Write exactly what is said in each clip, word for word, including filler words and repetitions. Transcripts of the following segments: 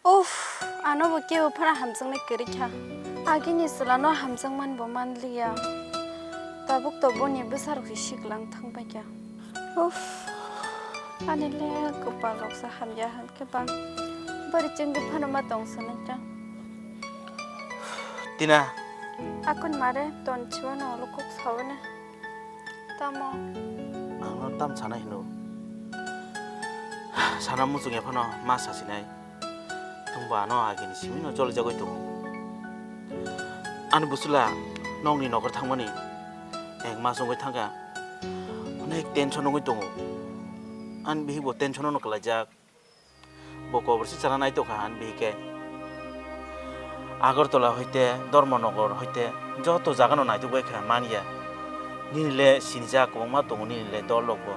Uff, ano bo kebo phano hamjaknai kwrwi kha. Agini chwla no hamjakmani bo manliya. Tabuk to boni bwsarok se siklang thang paikha. Uff, ani le kwpal rok se hamya hwn khe ba. Bari chwngwi phano ma tong sanai ta. Tina. Akon mare ton chiwano ulo kok sawi na. Tamo? Ang no tam sana hino. Sana muchung ya phano ma sasinai. Tongbo ano agini simi no choli jagoi tongo. Ani busula nokni nokar thangmani ek mas wngwi thangkha. Onek tension wngwi tongo. Ani bihik bo tension no kwlaijak. Bo kobor se chana nai tongkha ani bihik khe. Agartala hoite, Dharmanagar hoite, joto jaga no naituk bai kha manya. Nini le sinijak kwbangma tongo, nini le dol rok bo.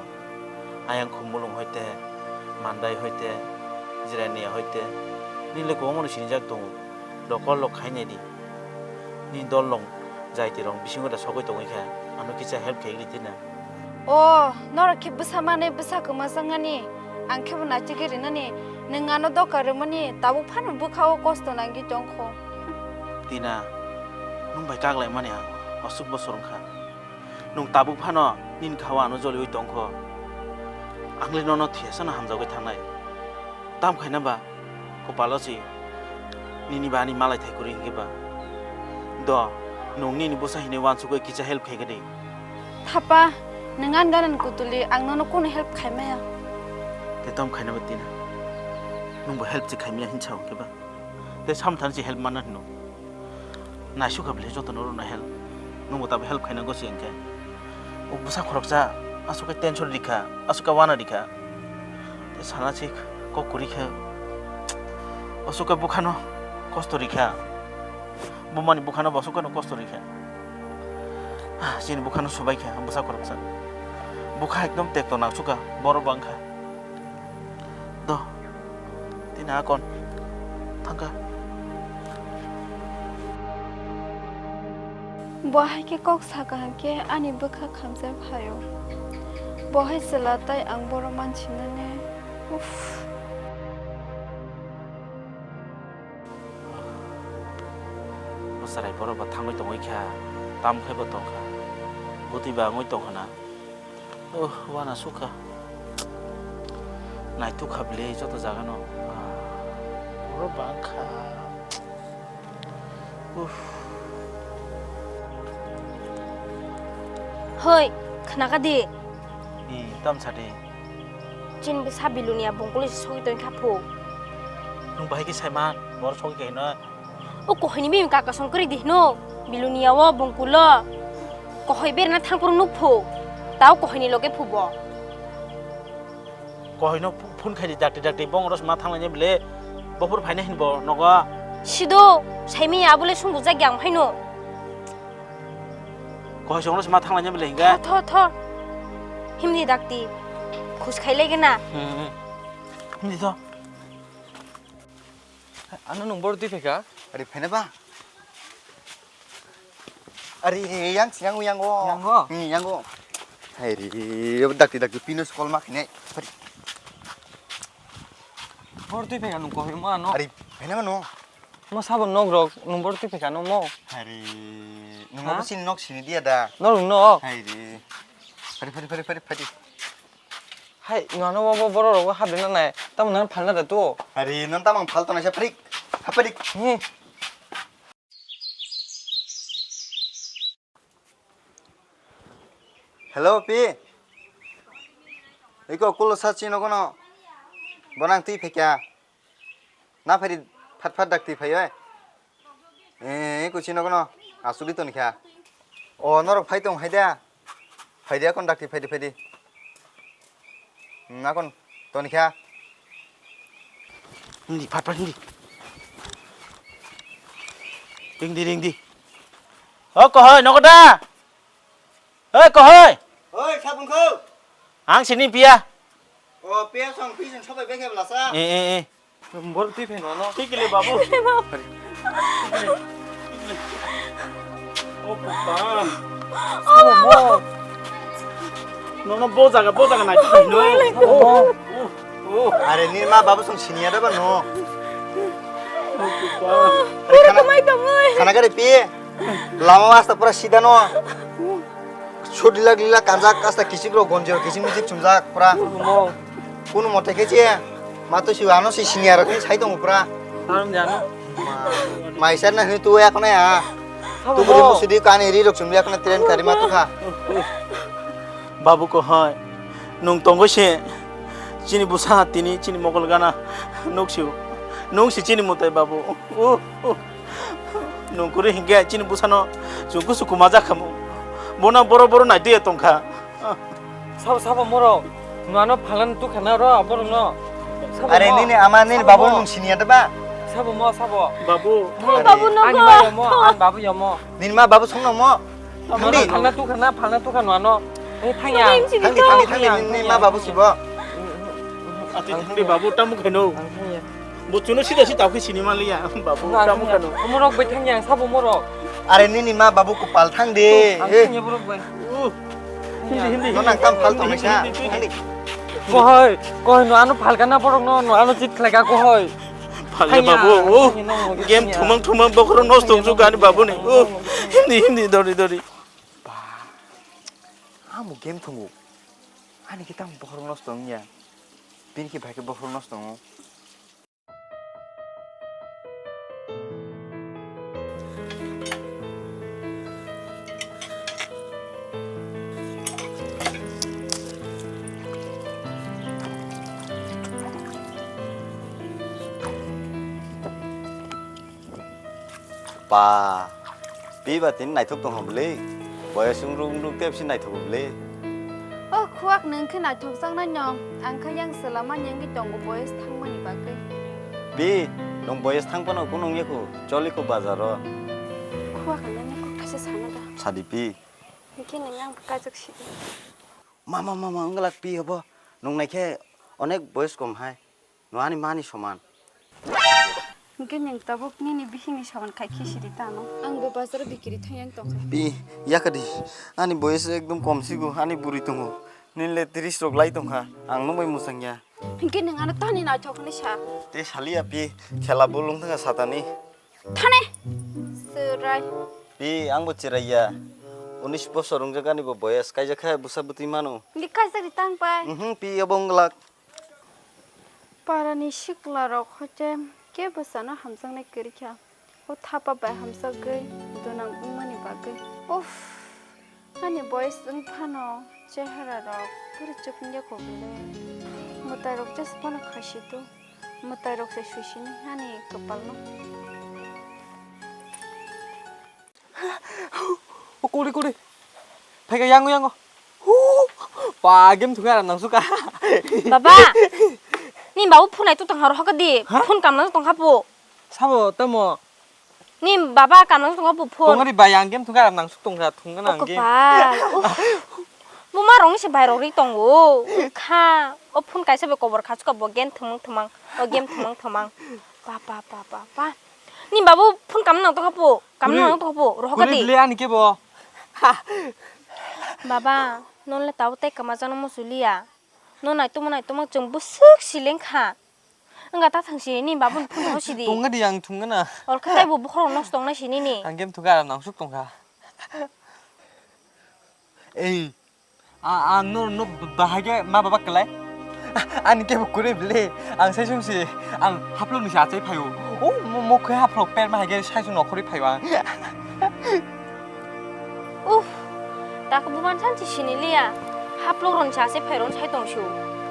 Ayang Khumulwng hoite, Mandai hoite, Jirania hoite, nini le kwbangma no sinijak tongo. Lokol lok khainai di. Nini dol rok, jaiti rok bisingo da sogwi tongwi kha, ano kisa help khaigwi di na. O, norok khe bwsa manwi bwsa kwmajak nani, ang khe bo naichigwi rinani, nwng ano doka rwmani, tabuk phano bwkha o kosto nangwi tongkho. Tina, nwng bai kaklaimani ang aswk bosor wngkha. Nwng tabuk phano nini kha o ano joliwi tongkho. Ang le nono thwiyasano hamjagwi thangnai. Tam khaina ba? Kopalo si nini ba ani malai thai kwrwi hinkhe ba. Do, nwng nini bwsa hinwi uansukwi kisa help khaikha di. Thapa, nwng ani ganani kutuli ang nono kunu help khaimaya. Tei tom khaina ba Tina. Nwngbo help se khaimaya hinsa hinkhe ba. Tei samthan se help manna hino. Naisukha bwlai jotono rwna help. Nwngbo tabo help khaina gosi hinkhe. O bwsa khoroksa aswk khe tension rikha, aswk khe wana rikha. Tei sana se kok kwrwi khe aswk khe bwkhano kosto rikha. Bumani bwkhano bo aswk kheno kosto rikha. Chini bwkhano subaikha bwsa khoroksa. Bwkha ekdom tekto nangsukha, borok bangkha. Do, tini akon thangkha. Bo hai khe kok sakha hinkhe ani bwkha khamjak phaio. Bo hai chwla tai ang borok mansinani. Uff. Bo chwrai borok bo thangwi tongwi kha, tam khai bo tongkha. Bwtwi ba wngwi tongkha na. Oh, wana sukha. Naituk kha bwlwi joto jaga no. Ah, oro bang kha. Uff. Hoi, khna kha di. Ni, tam sa di. Chini bwsa Bilonia bungkuli se sogwi tong kha phu. Nwng bahai khe sai man, bor sogwi khe hino. O kohoi ni bini kaka song kwrwi di hino, Bilonia o bungkulo. Kohoi berna thang phuru nuk phu, tao kohoi ni loge phu bo. Kohoi no phone khai di dakti dakti, bong oro se ma thang lainai bwle, bo phuru phaina hin bo nogo. Sido, saimi abole sung bujak yang phaino. Kohoi song oro se ma thang lainai bwle hinga. Tho, tho, tho. Himni dakti, khus khai lege na. Hmm, hmm. Himni tho. Ano nwng boro twi phaikha? Ari phaina ba? Ari yang si yango yango. Yango? Hmm, yango. Hai ri, dakti dakti pino skol ma khine. Boro twi phaikha nwng kohima ano. Ari phaina ba no? Mo sabo nok rok nwng boro twi phaikha no mo? Hai ri, nwng mo sin nok sini dia da. Nok rok no? Hai ri. Phari phari phari phari phari. Hai, nwng ano bo borok rogo habri na nai. Tamo nang phalna da to. Ari, nang tamang phal to naisa pharik. Hapharik. He. Hello, Pi. Iko kulo sa chino kono. Bonang twi phekya. Na phari phat phat dak twi phai oi. Eh, kuchino kono asugwi tonikha. O, norok phai tong hai da. Phai di akon dakti, phai di, phai di. Hmm, akon tonikha. Hindi, phat, phat, hindi. Ring di, ring di. O, kohoi, nogo da? Oi, kohoi. Oi, sabung kho. Ang sini pia. O, pia song, pia song, sobai beke belasa. Eh, eh, eh. Bor twi phai mano. Thik le babu. O papa. Sabo mo. No, no, bo jaga, bo jaga nai. No. Oh, oh. Are ni ma babu song siniya da ba no. Pura kamai tongoi. Khana gari pi. Lama asta pura sida no. Sudila lila kanjak asta kisik ro gonjor kisik misik chumjak pura. Kuno mote khe che. Ma to si ano si senior khe sai tong pura. Aram jano. Mai sar na hini tu ek na ya. Tu buri musidi kani ri rok chumjak na train kari ma to kha. Babu ko hai. Nung tongo se. Chini busa tini chini mokol gana. Nuk si. Nung si chini mutai babu. Uh, uh. Nung kuri hingke chini busano chungku suku majak khamu. Bona boro boro nai tuya tongkha. Sabo sabo moro. Nwano phalan tu khana ro borok no. Sabo Are mo. Nini ama nini Sabo babu mo. Nung siniya da ba? Sabo mo sabo. Babu. Mo babu no Ani go. Ma yomo, an babu yomo. Nini ma babu songno mo. Thangdi. Phalna tukha na, phalna tukha nwano. Eh, thangya. Thangdi, thangdi, thangdi, nini ma babu sibo. Ati thangdi babu, tamu khaino. Ang thangya. Bo chuno sida sida khe sini maliya, babu, tamu khaino. Umorok bai thangya, sabo umorok. Are nini ma babu kupal thangdi. Ang thangya borok bai. Uh. Hindi, hindi. No nang tam phal thangsa. Hindi, hindi, hindi. Thangdi. Kohoi, kohoi, nwano phalka na borok no, nwano chit khlaika kohoi. Phalya babu, oh. Game thumang thumang bokhorok nosto wngsu gani babu ni. Oh. Hindi, hindi, dori, dori. Ba. Amo game thungo. Ani kita bokhorok nosto wngya. Bini khe bhai khe bokhorok nosto wngo. Pa, pi ba tini naithok tongkha bwle? Boyes wngru wngru tei bisi naithok bwle? O khuak, nwng khe naithokjaknai no, ang khe yang chwla manya wngwi tongo boyes thangmani bagwi. Pi, nwng boyes thang phano kunu wngya kho, choli kho bazaro. Khuak, nwng kok thaisa sana da. Sadi pi. Hwnkhe nwng ang bo kajak sidi. Mama, mama, wngwlak pi obo. Nwng naikhe onek boyes kom hai. No ani mani soman. Hwnkhe nwng tabuk nini bihikni soman khai khe sidi tano. Ang bo bazaro bikiri thang yang tongkha. Pi, yakadi. Ani boyes ekdom kom sigo, ani bwrwi tongo. Nini le tris rok lai tongkha. Ang nwng bai mwchang ya. Hwnkhe nwng ano tani naithok hwnwi sa. Te saliya pi, khela bolong thangkha satani. Thane. Chwrai. Pi, ang bo chwrai ya. Unis bosor wngjak ani bo boyes. Kaijak khe bwsa bwtwi mano. Hwnkhe kaijak ri tang pai. Mhm, pi, obo wngwlak. Parani siklarok hoite kebo chano hamjaknai kwrwi kha. O thapa bai hamjagwi donang wngmani bagwi. Uff, ani boyes wng phano chehararok pura chukungya kho bwle. Mwtairok jes phano khasitu. Mwtairok se suisini ani kwpalno. O kuri kuri. Phaika yango yango. Hu! Pa, game thungwi aram nangsuka. Baba, ni babu phone ai tu tong haro hokadi. Ha? Phone kamna tong hapo. Sabo tamo. Ni baba kamna tong hapo phone. Tongari bai ang game thungwi aram nangsuk tongkha thungna ang game. Kopal. Uff. Buma rong se bai rok ri tongo. Kha. O phone kaisa be kobor kha suka bo game thumang thumang. O game thumang thumang. Pa pa pa pa pa. Ni babu phone kam nang tokha po, kam nang tokha po, rohok di. Kuri bile ani kebo. Baba, non le tau tai kama jano mo suliya. Non nai tuma nai tuma chwng bwswk sileng kha. Wngkha ta thang si ni babu ni phone ho sidi. Tongna di ang thungna. Ol kha tai bo bokhorok nosto wngnai sini ni. Ang game thuka nangsuk tongkha. Ei, A, ang no, no bahai khe ma baba kwlai? Ani kebo kwrwi bwle, ang sai sung si, ang haplok ni sa achai phaio. O, mo, mo khe haplok per ma hai khe sai sung nokhorwi phaio ang. Uff, tak buman sanchi sini liya. Haplok ron sa achai phai ron sai tong su.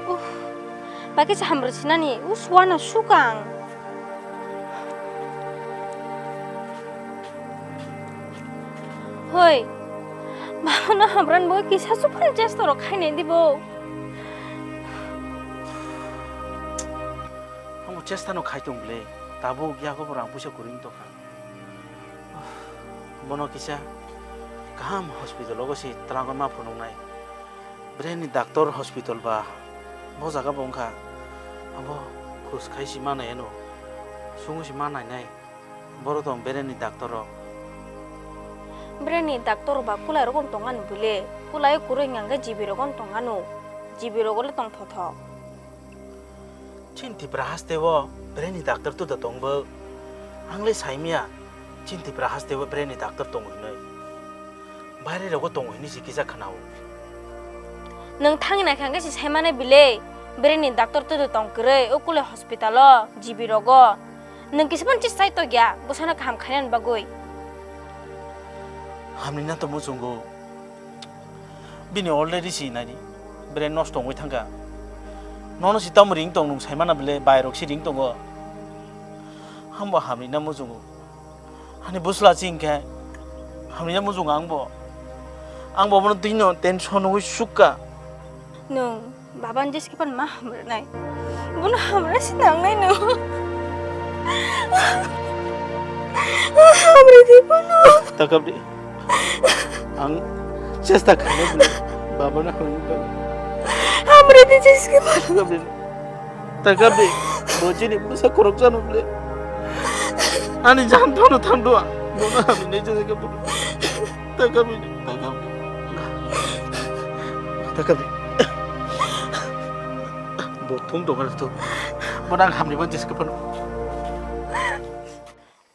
Uff, baki sa hamrwk sinani, u suana sukang. Hoi, babono hamran bo kisa suphani chesta rok khainai di bo. Amo chesta no khai tong bwle, tabuk yago bo rang puisa kwrwi wng tongkha. Bono kisa kaham hospital o se twlango ma phunuknai. Brain ni doctor hospital ba, bo jaga bo wngkha. Abo khus khai si ma nai ano, sungo si ma nai nai. Boro tong brain ni doctor rok. Brain ni doctor ba kulai rogo tong ani bwle, kulai kwrwi hwnkhe G B rogo tong ano, G B rogo le tong thothok. Chini Tipra haste o brain ni doctor tu da tong bo. Ang le saimya, chini Tipra haste o brain ni doctor tongo hinwi. Baire rogo tongo hinwi se kisa khwnao. Nwng thangwi naikha hwnkhe se saimane bile, brain ni doctor to tong kwrwi, o kule hospital o, G B rogo. Nwng kisa phano chis chai tokya, bwsano kaham khainani bagwi. Hamni na to muchungo. Bini already si nani, brain nosto wngwi thangkha. Nono si tamo ring tong nwng saimana bile, bairok si ring tongo. Hambo hamni na muchungo. Ani bwsla chingkhe hamya mujung angbo. Angbo bono twino tension wngwi sukka. Nwng babani jeske phano ma hamrwnai. Bono hamra se nangnai nwng. Hamri di bono. Takabdi. Ang chesta khainai bwle. Babano hamrwna bagwi. Hamri di jeske phano. Takabdi. Takabdi. Bo chini bwsa khoroksa no bwle. Ani jam thano thando. Bono hamrwnai jeske phano. Takabdi. Takabdi. Takabdi. Bo thum dong ar tu. Bono ang hamrwna jeske phano.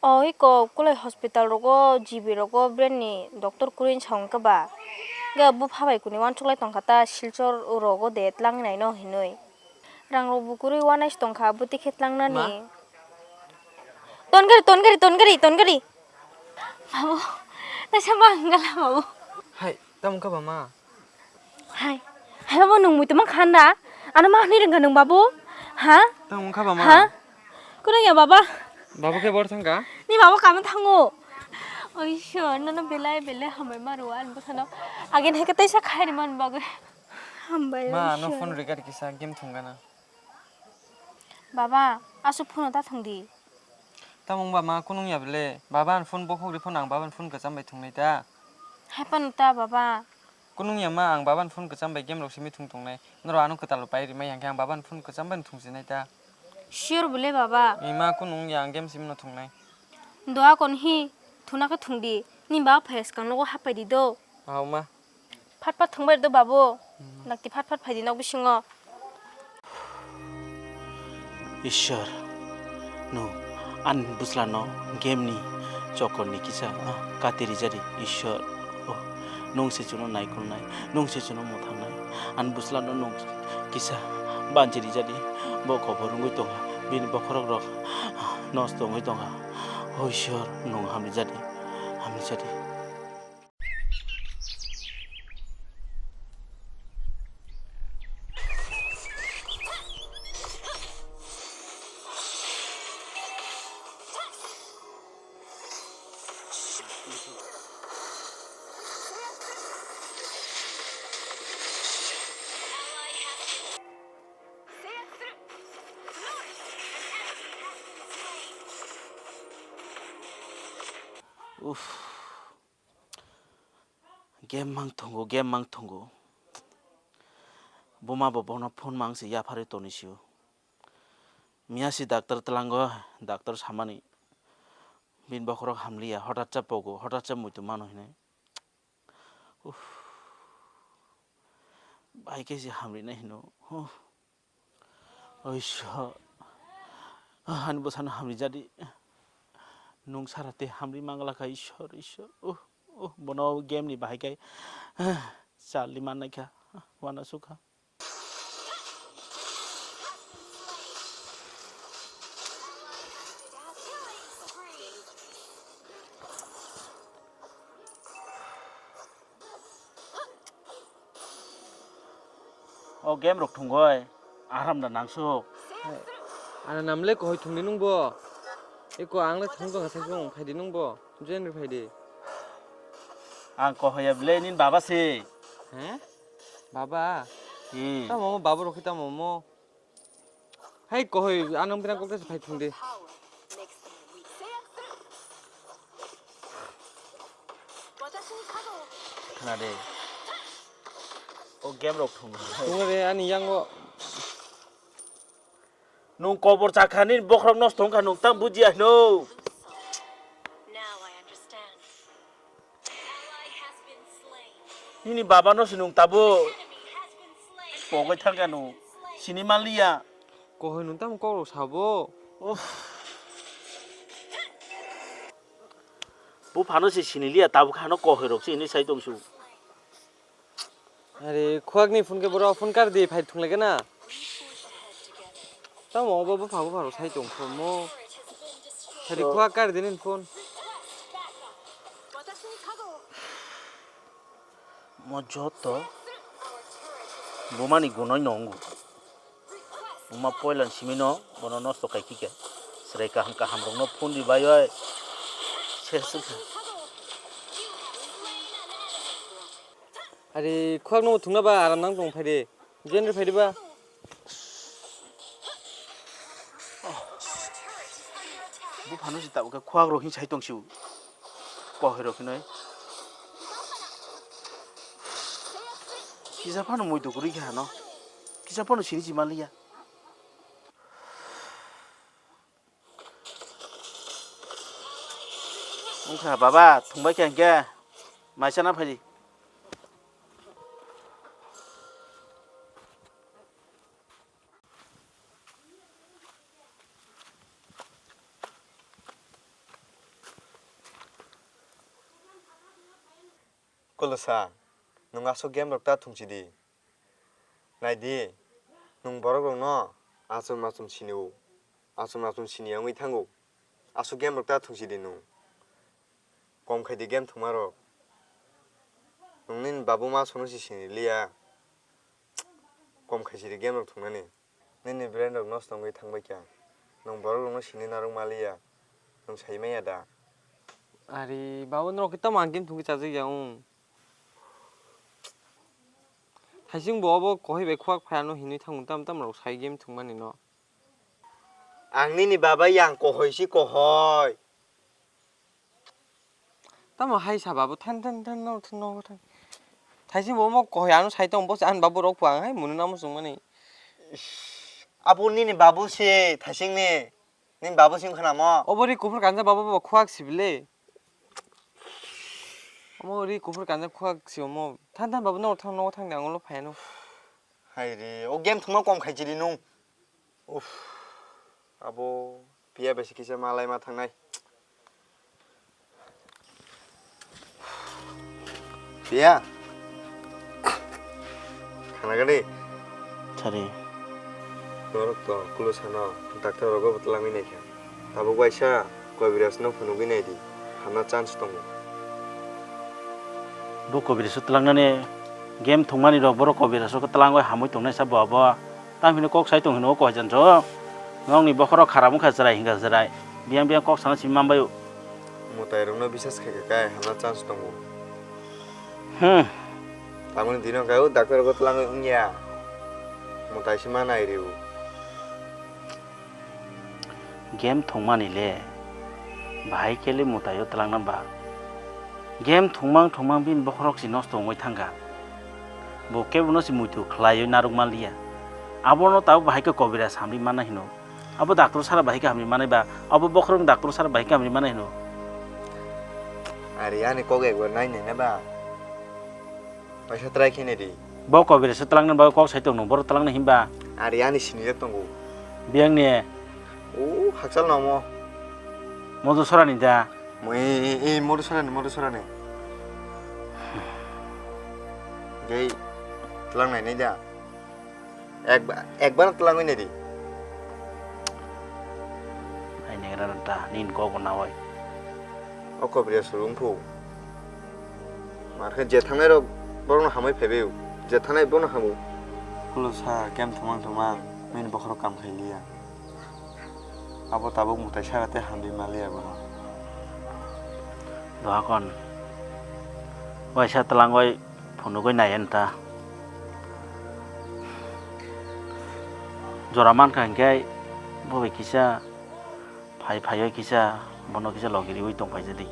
O iko kulai hospital rogo, G B rogo brain ni doctor kwrwi wngsa hwnkhe ba. Ga bupha bai kuni uansuk lai tongkha ta Silchar rogo de tlang nai no hinwi. Rang rok bo kwrwi uanai se tongkha bwtwi khe tlang nani. Ma? Ton gari, ton gari, ton gari, ton gari. Babu, naisa ma hwnkha la babu. Hai, tamo wngkha ba ma? Hai, hai babu, nwng muitu ma khan da? Ano ma hwnwi rwngkha nwng babu? Ha? Tamo wngkha ba ma? Ha? Kwrwngya baba. Babu khe bor thangkha? Ni baba kamo thango. Oisho, nono belai belai hambai ma rwo ani bwsano. Again hai khe teisa khai rwmani bagwi. Hambai. Ma, ano oisho. Phone rwgari kisa game thwngana. Baba, aswk phone ta thwngdi. Tamo wngba ma, kunung ya bele. Baba ani phone bokhok ri phone ang baba ani phone kwcham bai thwngnai ta. Hai phano ta baba. Kunung ya ma, ang baba ni phone kwcham bai game rok simi thung tongnai. Norok ano kwtal bai rimai hwnkhe ang baba ni phone kwcham bai thung sinai ta. Sure bole baba. Ima kunung ya, ang game simi no thungnai. Doa kon hi, thuna khe thung di. Ni baba phai swkang nogo hapai di do. Au ma. Phat phat thung bai do babu. Hmm. Nakti phat phat phai di nok bisingo. Ishwar, nwng ani bwslano game ni chokor ni kisa, ah, kati rijadi, Ishwar. Oh, nwng se chwngno naikolnai, nwng se chwngno mwthangnai. Ani bwslano nwng kisa banchi rijadi, bo kobor wngwi tongkha, bini bokhorok rok nosto wngwi tongkha. Oh, Ishwar, nwng hamrijadi, hamrijadi. Uff. Game mang thungo, game mang thungo. Buma bo bono phone mang se yapharwi toni sio. Miya si doctor tlango, doctor samani. Bini bokhorok hamliya, hotat cha pogo, hotat cha muitu mano hinwi. Uff. Bai khe se hamrina hino. Huh. Oisho. Ah, ani bwsano hamrijadi. Nwng sara tei hamri mangla kha, Ishwar, Ishwar. Uh, uh, bono game ni bahai kai, ah, charli mannai kha. Ah, uanasuk kha. O game rok thwngwi aram da nangsuk. Hai, ana nam le kohoi thwngdi nwng bo. Eko ang le thwng tongkha saichung, phaidi nwng bo. Join rw phaidi. Ang kohoi ya bwle nini baba se. He? Baba? Hmm. Tamo mo baba rok khe tamo mo. Hai kohoi, ano bini kok tesa phai thung di. Khna de. O game rok thung. Thung de ani yango. Nung kobor chakha ni bokhorok nosto wngkha nung tam bujiya hino. Nini baba no se nung tabuk pogwi thangkha nung sini manliya. Kohoi nung tamo kok rok sabo? Uff. Buphano se siniliya, tabuk hano kohoirok se hinwi sai tongsu. Are, khuakni phone khe borok phone kar di, phai thunglai gana. Tamo obo bupha bupha rok sai tong phumo. Sadi khuak kar di nini phone. Mo joto bumani gunoi no wngo. Buma poila ni simi no bono nosto kai khe khe. Chwrai kaham kaham rok no phone di bai oi. Se se. Ari khuak no thungna ba aram nang tong phai di. Jen ri phai di ba. Buphano se tabuk khe khuak rok hin sai tong siu. Kohoi rok hinoi. Kisa phano muitu kwrwi khe hano. Kisa phano sini si manliya. Wngkha baba, thungbai khe hwnkhe maisa na phaidi. Kolosa, nwng aswk game rok ta thungsidi. Naidi, nwng borok rokno achom achom sinio, achom achom siniya wngwi thango. Aswk game rok ta thungsidi nwng. Kom khaidi game thwngma rok. Nwng nini babu ma sono si siniliya. Kom khaisidi game rok thwngnani. Nini brain rok nosto wngwi thangbai kha. Nwng borok rokno sini narwk maliya. Nwng sai manya da? Ari, babu norok khe tamo ang game thwngwi chajak ya wng. Thaising bo obo kohoi bai khuak phai ano hinwi thango tamo tamo rok sai game thwngmani no. Ang nini baba yang kohoi si kohoi. Tamo hai sa babu than than than no than no than. Thaising bo mo koi ano sai tong bo ani babu rok pang hai munu namo sung mani. Abo nini babu se thaising ni. Nini babu sing khana mo. Obo ri kuphur kanja babu bo khuak sibile. Omo ri kuphur kanja khuak si omo. Than than babu no thang no thang ni ang lo phai no. Hai re, o game thwngma kom khai chiri nung. Uff, abo piya bai se kisa malai ma thangnai. Piya. Khana gani? Sari. Norok to kulo sano, doctor rogo bwtwlangwi naikha. Tabuk waisa Kobiraj no phunugwi naidi, hamna chance tongo. Bo Kobiraj o twlangnani game thwngmani rok, borok Kobiraj o twlangwi hamwi tongnai sa bo abo. Tamo hino kok sai tong hino o koi jan jo. Nokni bokhorok kharap wngkha chwrai hingkha chwrai. Biyang biyang kok sana simi manbai o. Mwtai rokno bisas khaikha kai hamna chance tongo. Hmm. Tamoni dino khe o doctor rogo twlangwi wngya. Mwtai se ma nai rio. Game thwngmani le bahai khe le mwtai o twlangna ba. Game thwngmang thwngmang bini bokhorok se nosto wngwi thangkha. Bo kebono se muitu khlaiwi narwk manliya. Abono tabuk bahai khe Kobiraj hamri manna hino. Abo doctor sara bahai khe hamri manai ba, abo bokhorok doctor sara bahai khe hamri manai hino. Ari ani kok ekbar nai nai na ba. Paisa try khe nai di. Bo Kobiraj se twlangna bagwi kok sai tong no, borok twlangna himba. Ari ani sinijak tongo. Biyang ni. O hakchal nomo. Modo sorani da. Mo e e e modo sorani, modo sorani. Gei twlang nai nai da. Ekba-, ekbar twlangwi nai di. Ai negra ta nin kok na oi. O Kobiraj rung phu. Mar khe je thangnai rok borokno hamwi phaibai o. Je thangnai bono hamo. Kulo sa game thumang thumang nini bokhorok kam khai liya. Abo tabuk mwtai sara tei hamri maliya bono. Dohakon waisa twlangwi phunugwi nai ta. Jora mankha hinkhe bo bai kisa phai phaiwi kisa bono kisa logi riwi tong phaijadi.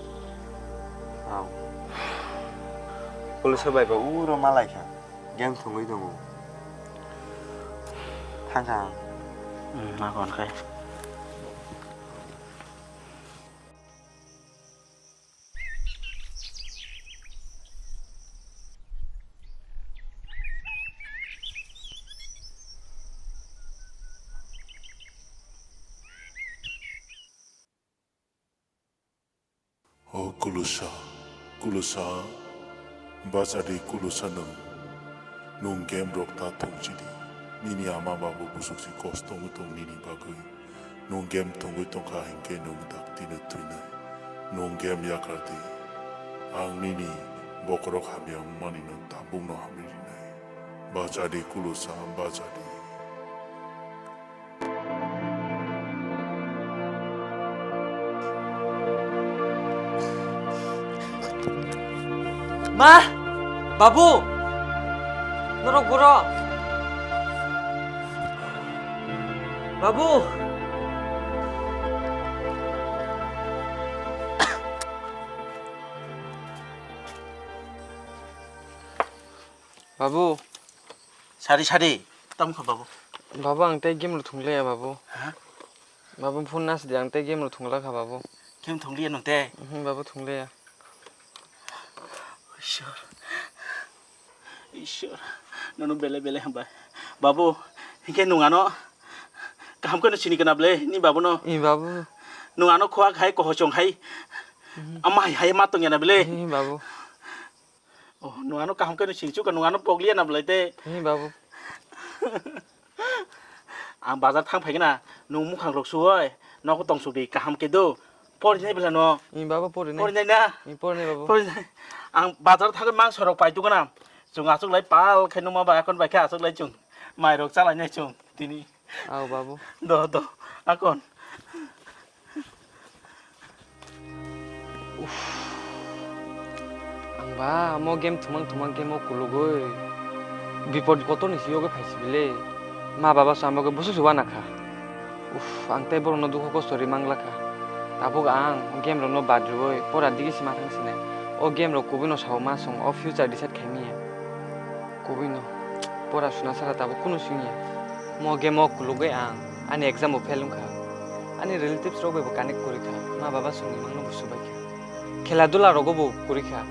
Police bai bo uro malaikha. Game thwngwi tongo. Thangkha ang. Hmm, nakon khai. O Kulusa, Kulusa, bachadi Kulusa nwng. Nwng game rok ta thwngchidi. Nini ama babu bwswk si kosto wngwi tong nini bagwi. Nwng game thwngwi tongkha hinkhe nwng daktino thwinai. Nwng game yakardi. Ang nini bokhorok hamya wngmani no tabukno hamri rinai. Bachadi Kulusa, bachadi. Ma! Babu! Norok boro! Babu! Babu. Sari, sari. Tamo kha, babu? Babu, ang tei game rok thwnglaia, babu. Ha? Babu, phone nas di, ang tei game rok thwngla kha, babu. Game thwngliya nwng tei? Mhm, babu, thwnglaia. Ishwar. Ishwar. Nono belai belai hambai. Babu, hinkhe nwng ano kaham khe no sini kana bwle, ni babu no? Ee, babu. Nwng ano khwak hai, kohochong hai. Mhm. Ama hai hai ma tongya na bwle? Ee, babu. Oh, nwng ano kaham khe no sini chuka, nwng ano pokliya na bwle tei? Ee, babu. Ang bazar thang phai gana, nwng mukhang rok suwai, nogo tong sudi kaham khe do. Porinai bwla no? Ee, babu, porinai. Porinai na? Ee, porinai, babu. Porinai. Ang bazar thangwi mangso rok pai tugana. Chwng achuk lai pal khe numa bai akon bai khe achuk lai chwng. Mai rok chalai nai chwng tini. Ao, babu. Do, do. Akon. Uff. Ang ba mo game thumang thumang game o kulugwi bipod kotor ni siyogwi phaisibile. Ma baba sambo khe busu suba nakha. Uff, ang tei borokno dukhu kosto ri manglakha. Tabuk ang game rokno bad rwui pora digi sima thang sinai. O game rok kubui no sao ma song o future decide khai manya. Kubui no pora suna sara tabuk kunu singya. Mo game o kulugwi ang ani exam bo fail wngkha. Ani relatives rok bai bo connect kwrwi kha. Ma baba songni mangno bo subai kha. Khela dula rogo bo kwrwi kha.